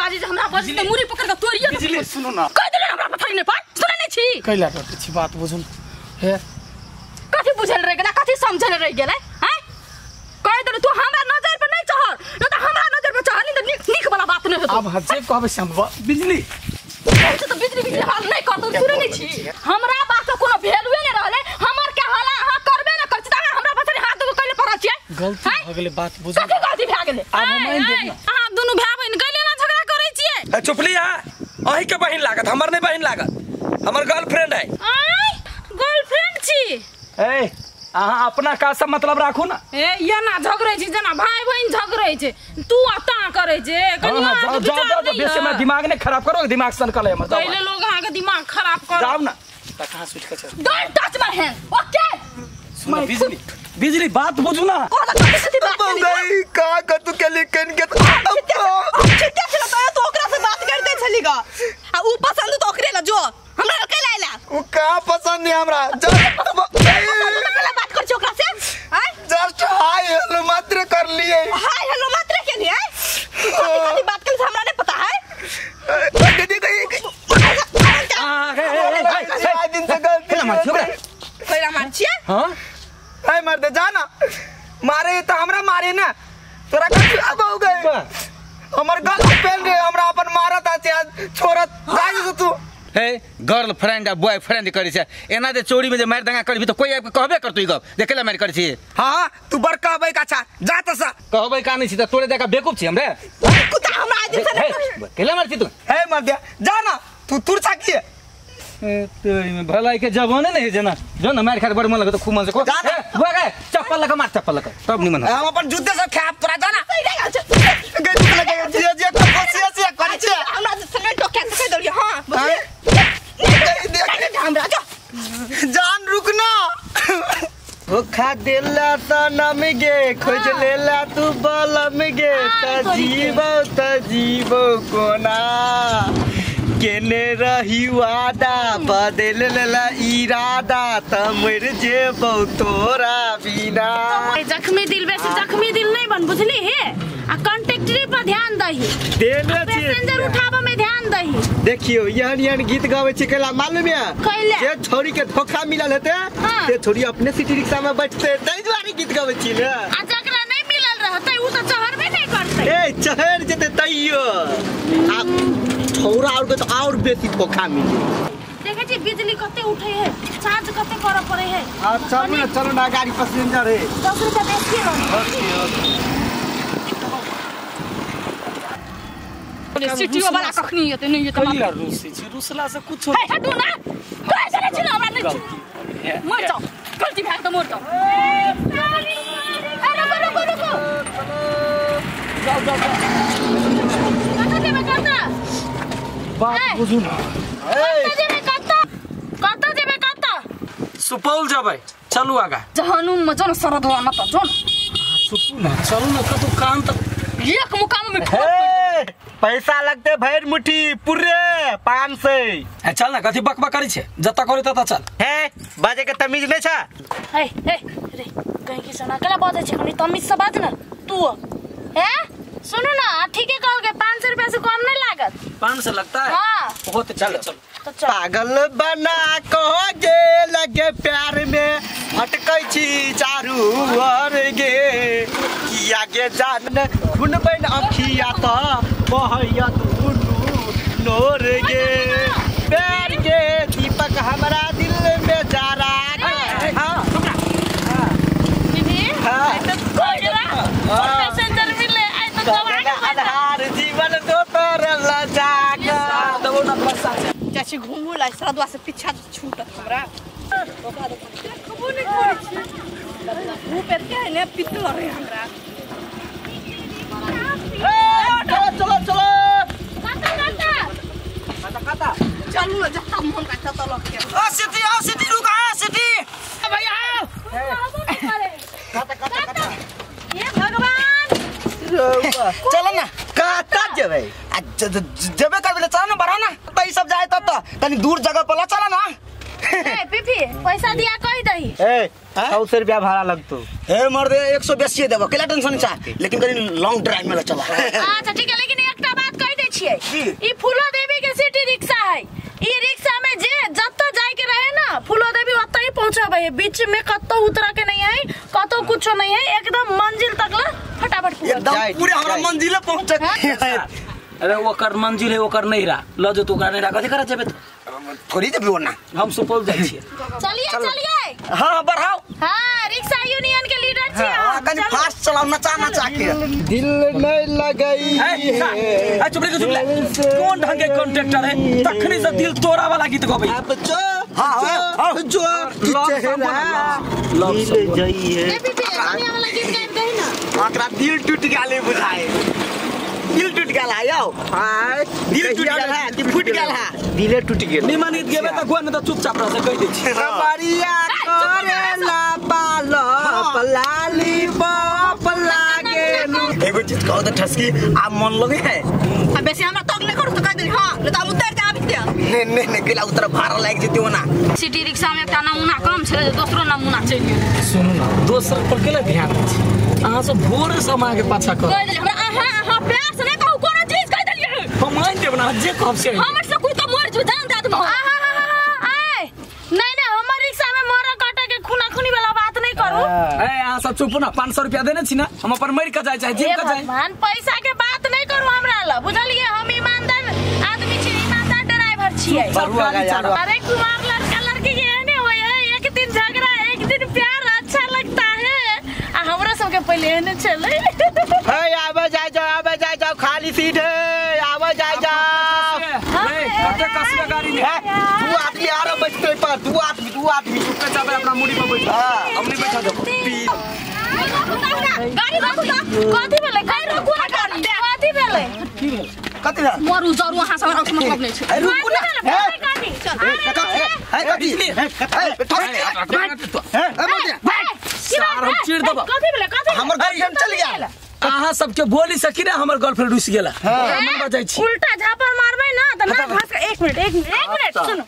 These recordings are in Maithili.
बाजी जे हमरा बजी त मुरी पकड़ के तोड़िए बिजली सुनू ना कह देले हमरा पथरी नै पर सुनै नै छी कैला डटे छी बात बुझू हे कथि बुझल रह गेलै कथि समझल रह गेलै हैं कह देले तू हमरा नजर पर नै चढ़ न त हमरा नजर पर चढ़ली त नीक नीक वाला बात नै हेतौ अब जे कहबै से हम बिजली त बिजली बिजली हाल नै करतौ सुनै नै छी हमरा बात के कोनो वैल्यूए नै रहलै हमर के हाला अहाँ करबे नै करछि त अहाँ हमरा पथरी हाथ दगो कैले पड़ल छियै गलती भ गेलै बात बुझू कथि गलती भए गेलै आब हम मान देब ना अहाँ दुनु भाय बहिन गले ना झगड़ा करै छियै चुपली अहाँ अहीं के बहिन लागत हमर नै बहिन लागत हमर गर्लफ्रेंड है आय गर्लफ्रेंड छी ए अहाँ अपना का सब मतलब राखू ना ए ये ना झगड़ै छी जेना भाई बहिन झगड़ै छै तू अता करै छै कनी जाओ जाओ जाओ बेसी हमरा दिमाग नै खराब करो दिमाग सनकल है हमर पहिले लोग अहाँ के दिमाग खराब कर जाओ ना त कहां सुट के चल don't touch my hand okay सुनो बिजली बिजली बात बुझू ना कोना कथि से बात गई का कतु के लिखन के छिट्टा छला तो तो ओकरा से बात करते छली ग आ उ पसंद तो ओकरे ला जो हमरा कैला आइला उ का पसंद है हमरा कैला बात कर छी ओकरा से हैं जस्ट हाय हेलो मात्र कर लिए हाय हेलो मात्र के लिए कथि कथि बात कर हमरा नहीं पता है दीदी गई आ ए दिन से गलती कैला मार छी ओकरा कैला मार छी हां ए मर दे जा ना मारे तो हमरा मारे ना तोरा कथि अब हो गए हमर गर्लफ्रेंड रे हमरा अपन मारत आछे छोड़त जाय तू हे गर्लफ्रेंड आ बॉयफ्रेंड करै छै एना जे चोरी में जे मारि दंगा करबी त कोई आबि के कहबे करतौ ई गप जे कैला मारि करै छी हां हां तू बड़ कहबै का छा जा त सा कहबै का नै छी त तोरे देखा बेवकूफ छी हमरे कुत्ता हमरा आज से कैला मार छी तू हे मर दे जा ना तू तुर छा की तोरी में भलाई के जवाने नहीं जेना जो न मार खा बड़ मन लगत खूब मन से को बुआ गे चप्पल लगा मार चप्पल लगा तब निमन हम अपन जूते से खाब तोरा जा ना गई तू लगे जे जे कोशिश से करै छी हमरा से टोके से दौड़ी हां देख हमरा जो जान रुकना धोखा देला सनम गे खोज लेला तू बलम गे त जीवो त जीवो कोना केने रही वादा बदल लेला इरादा त मर जेबौ तोरा बिना जख्मी दिल बेसी जख्मी दिल नहीं बन बुझली हे आ कॉन्ट्रैक्टरी पर ध्यान दही देने छी पैसेंजर उठाबे में ध्यान दही देखियो यहन यहन गीत गावे छी कैला मालूम है कैला जे छोरी के धोखा मिलल हेते ते छोरी अपने सिटी रिक्शा में बैठते तै दुआरे गीत गावे छी ने आ जकरा नहीं मिलल रहते उ त चहरबे नहीं करते ए चहर जेते तैयो आ छोरा और के तो और बेसी धोखा मिली देखे छी बिजली कते उठे है चार्ज कते करे पड़े है हां चलू ना चलू ना गाड़ी पैसेंजर है 10 रुपया बेसी रहो सिटियो वाला कखनी एते नहीं एते कैला रुसी छी रुसला से कुछ हे हटू ना कैसे नै छी हमरा नै मर जाओ गलती भए त मर जाओ ए रुको रुको रुको जाओ जाओ कत जेबे कत बात बुझू ना कत जेबे कत कत जेबे कत सुपौल जेबै चलू आगा जहनुम म जन सरदवा न त जन चुपू ना चलू ना कतौ काम त एक मुकाम में पैसा लगते भैर मुट्ठी पूरे 500 चल ना कथी बकबक करै छै जत करै तत चल हे बाजे के तमीज नै छ हे हे रे कहीं की सुना केला बाजै छै कनी तमीज से बाज ना तू हे सुनू ना ठीके कहल के 500 रुपया से कम नहीं लागत 500 लगता है हां ओहो त चल चल तो चल पागल बना कह गे लगे प्यार में भटकै छी चारू ओर गे किया गे जान खुन बन अखिया त बहैया तू नोर गे प्यार के दीपक हमरा दिल में जरा हां दीदी हां तो कोई पैसेंजर मिले आई तो आधार जीवन तो तरल जागा दबो ना बस चाची घुमू ला सरदवा से पीछा छूटत हमरा ओकरा देखबो नहीं करै छी धूप एते है ने पितल रहे हमरा ए चलो चलो कत कत कत कत चलू ना जत्ता मन का तत लग के ओ सिटी रुक आ सिटी भैया कत कत कत हे भगवान चल ना कत जेबै आ जेबे करबे चल ना बढ़ा ना त ई सब जाय तब त तनी दूर जगह पर चल ना ए पीपी पैसा दिया कहि दही ए 100 रुपया भाड़ा लगतो हे मर्दे 180 देबो केला टेंशन छा लेकिन कनी लॉन्ग ड्राइव में चला अच्छा ठीक है लेकिन एकटा बात कहि दै छियै ई फूलो देवी के सिटी रिक्शा है। ई रिक्शा में जे जत्ता जाय के रहे ना फूलो देवी ओतै ही पहुंचाबे है। बीच में कतौ उतरा के नहीं है, कतौ कुछो नहीं है, एकदम मंजिल तक ला फटाफट एकदम पूरे हमरा मंजिल पहुंच। अरे ओकर मंजिल है ओकर नहीं रहा ल जो तू ओकरा नहीं रहा कथि करे जेबे थोड़ी जेबे ओना हम सुपौल जाइ छियै। चलिए चलिए हां बढ़ाओ। हां रिक्शा यूनियन के लीडर छी। हां कनी फास्ट चलाओ नचा नचा के दिल नहीं लगई है। आ चुप रे चुप ले कोन ढंग के कंडक्टर है तखनी से दिल तोड़ा वाला गीत गबै। अब जो हां जो चेहरा लव मिल जाइए ए बीबी दुनिया वाला गीत गाइब दही ना ओकरा दिल टूट गेलै बुझाए दिल टूट गेल है यौ। हां दिल टूट गेल है कि फूट गेल है? दिले टूट गेल। निमन गीत गेबे त गोन त चुपचाप रह से कहि दै छी। सबरिया करेला पाल पलाली बाप लागे एगो चीज कहू त ठसकी आ मन लगे है। आ बेसी हमरा तंग नै करू त कहि देली। हां नै त हम उतर के आबि के नै नै नै गेला उतर भाड़ा लागि जेतै ओना। सिटी रिक्शा में एकटा नमूना कम छै दोसरो नमूना चलि गेल। सुनू ना दोसर पर केला ध्यान दै छी अहाँ सब भोरे से हम अहाँके पाछा कर कहि देली। हमरा अहाँ अहाँ प्यार से नै कहू कोनो चीज कहि देलियै हम मान देब ना जे कहब से हमर से कोई त मर जो जान दे देब। आय नहीं नहीं हमर रिक्शा में मर काटे के खूना खूनी वाला बात नहीं करू। ए अहाँ सब चुप ना 500 रुपया देने छी ना हम अपन मर के जाय चाहे जिम के जाय। भगवान पैसा के बात नहीं करू हमरा ल बुझलिए। हम ईमानदार आदमी छी ईमानदार ड्राइवर छियै। अरे कुमार लड़का लड़की के एहने होय है एक दिन झगड़ा एक दिन प्यार अच्छा लगता है। आ हमरा सब के पहले एहने चले। हे आवे जाय जाओ आवे जाय जाओ खाली सीट है आवे जाय जाओ। ए कते कसबे गाड़ी में दू आदमी आरो बैठते पर दू आदमी चुपके चापे अपना मुड़ी पर बैठ हम नहीं बैठा देबो। गाड़ी रोकू त कथि भेलै? गाड़ी रोकू ना गाड़ी कथि भेलै? की भेल कथि भेल? मरू जरू अहाँ सब हमरा मतलब नै छै। ए रुकू ना गाड़ी ए कथि ए सार हम चीर देब। कथि भेलै? कथि हमर गर्लफ्रेंड चल गेल। अहाँ सबके बोली सकी ना हमर गर्लफ्रेंड रुस गेला मन बजाय छी उल्टा झापर मारबै ना त ना भास। एक मिनट एक मिनट एक मिनट सुनो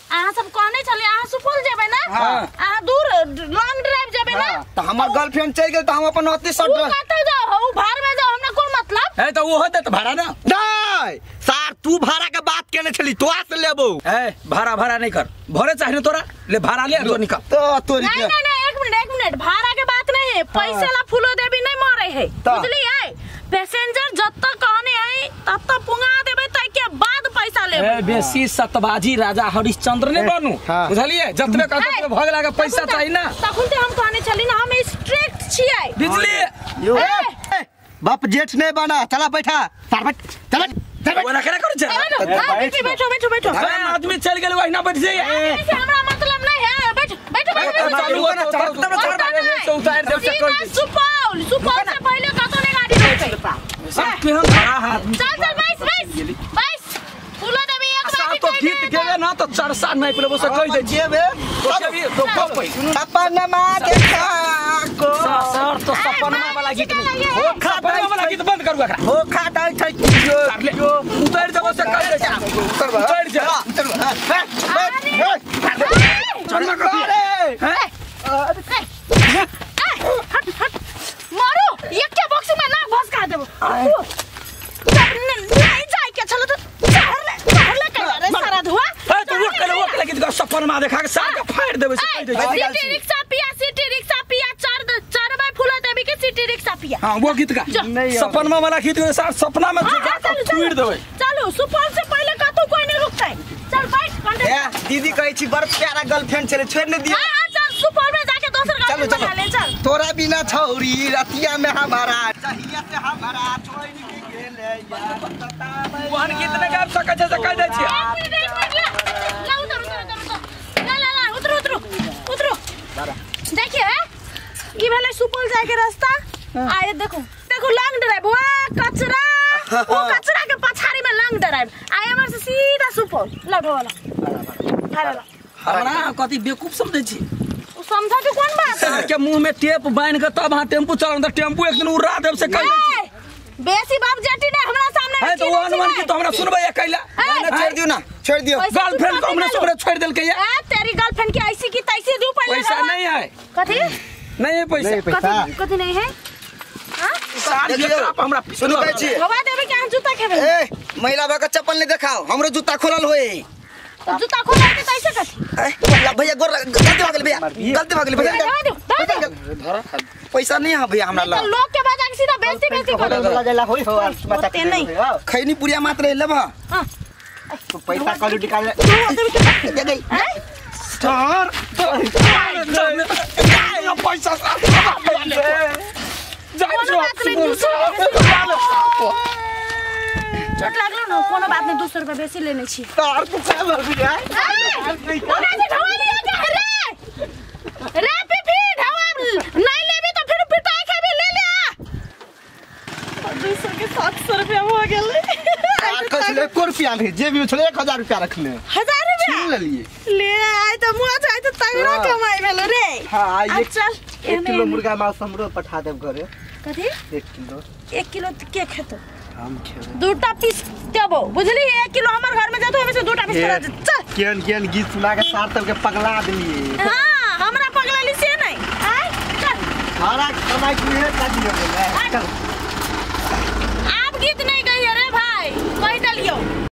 अहाँ सब कहने छली अहाँ सुपौल जेबै ना अहाँ दूर लॉन्ग ड्राइव जेबै ना त हमर गर्लफ्रेंड चल गेल त हम अपन अति सट उ कतौ जाओ उ भाड़ में जाओ हमरा कोन मतलब ए त ओ होते त भाड़ा ना नै सार तू भाड़ा के बात केने छली तोरा से लेबो। ए भाड़ा भाड़ा नहीं कर भरे चाहे तोरा ले भाड़ा ले तो निकल तो तोरी नहीं नहीं नहीं एक मिनट भाड़ा के बात नहीं है पैसा ला फूलो देवी नहीं मरे है बुझलिए। पैसेंजर जब तक कहने है तब तक पुंगा देबे तै के बाद पैसा लेबे। ए बेसी सतबाजी राजा हरिश्चंद्र ने बनू बुझलिए जतबे कहत भग लागे पैसा चाहिए ना तखन ते हम कहने छली ना हम स्ट्रिक्ट छियै बिजली यो बाप जेठ नहीं बना चला बैठा सार बैठ चला ओना केना करै छै बैठो बैठो बैठो बैठो आदमी चल गेल ओहिना बैठ जाइए हमरा मतलब नहीं है बैठ बैठ बैठ चालू हो तब उतार देब से कहि सुपौल सुपौल से पहले कतौ नहीं गाड़ी रोकतै सब केहन बड़ा हाथ चल चल बैस बैस बैस फूलो देबी एक बार तो गीत गेबे ना तो चरसा नहीं पेलबो से कहि दै जेबे तो कपै सपनमा देखा को सर तो सपनमा वाला गीत नहीं हो सपनमा वाला गीत बंद करू एकरा हो खा दै छै जो उतार देबो से कहि दै उतार जा उतर चल ना हैं हट हट मारो एक के बॉक्स में नाक भसका देबो नहीं जाय के चलो तो चहर ले कर रे सारा धुआ ए तो रोक ले रोक ले गीत सपनमा देखा के सार के फाड़ देबे से कहि दै सिटी रिक्शा पिया सिटी रिक्शा पिया चार चार बार फूला देबी के सिटी रिक्शा पिया। हां वो गीत का सपनमा वाला गीत सार सपना में फूड़ देबे। चलो सुपौल से पहले कतौ कोई नहीं रुकतै चल बैठ ए दीदी कहै छी बड़ प्यारा गर्लफ्रेंड छले छोड़ नै दियो। हां चल सुपौल में जाके दोसर गाड़ी बना ले चल तोरा बिना छौरी रतिया में हमारा चाहिए से हमारा छोड़ के गेले यार वहन गीत नै गाबि सकै छै से कहि दै छी। एक मिनट ला उतर उतर उतर ला ला ला उतरो उतरो उतरो देखिए ई भेलै सुपौल जाय के रास्ता आए देखो देखो लॉन्ग ड्राइव वाह कचरा वो कचरा के पछाड़ी में लॉन्ग ड्राइव आए हमर से सीधा सुपौल लौटो वाला भाड़ा हमरा कथि बेवकूफ समझै छी उ समझा के कोन बात सर के मुंह में टेप बांध के तब हां टेम्पू चलाउं त टेम्पू एक दिन उड़ा देब से कहि दै छी। बेसी बाप जेटी ने हमरा सामने है तो हनुमान की तो हमरा सुनबै कैला ना छोड़ दियो ना छोड़ दियो गर्लफ्रेंड को हमने सबरे छोड़ देलकै या ए तेरी गर्लफ्रेंड की ऐसी की तैसी दू पहले पैसा नहीं है कथि नहीं है पैसा कथि कथि नहीं है हां सार हमरा सुनू कहै छी हवा देबै कि अहाँ जूता खेबै ए महिला बा के चप्पल नहीं देखाओ हमरो जूता खोलल होई तो जूता खोला के तैसे कथी भैया गोर गलती भऽ गेल भैया गलती भऽ गेल भैया धरा पैसा नहीं है भैया हमरा लग लोग के बाजार सीधा बेइज्जती बेइज्जती कर जाला होई हो ओते नहीं खैनी पुरिया मात्र लेब हां तो पैसा कलू निकाल दे गई सर पैसा चोट लागलो न कोनो बात नहीं 200 रुपया बेसी लेने छी तार तो का भर गया रे रे पीपी ढवा नहीं लेबी तो फिर पिटाई खेबी ले ले 200 के 700 रुपया हो गेलै एको रुपया नहीं जे भी छले 1000 रुपया रखले 1000 रुपया छीन लेलिए ले आइ त मुआ चाहि त तगड़ा कमाई भेलो रे हां आई चल 1 किलो मुर्गा मांस हमरो पठा देब घरे कथी 1 किलो 1 किलो के खेतो हम खेबै दूटा पीस देबो बुझली 1 किलो हमर घर में जेतो हमें से दूटा पीस तोरा चल केन केन गीत सुना के सार तब के पगला देलिए हां हमरा पगलाली से नहीं आय चल खाना कमाई के लिए का दियो चल।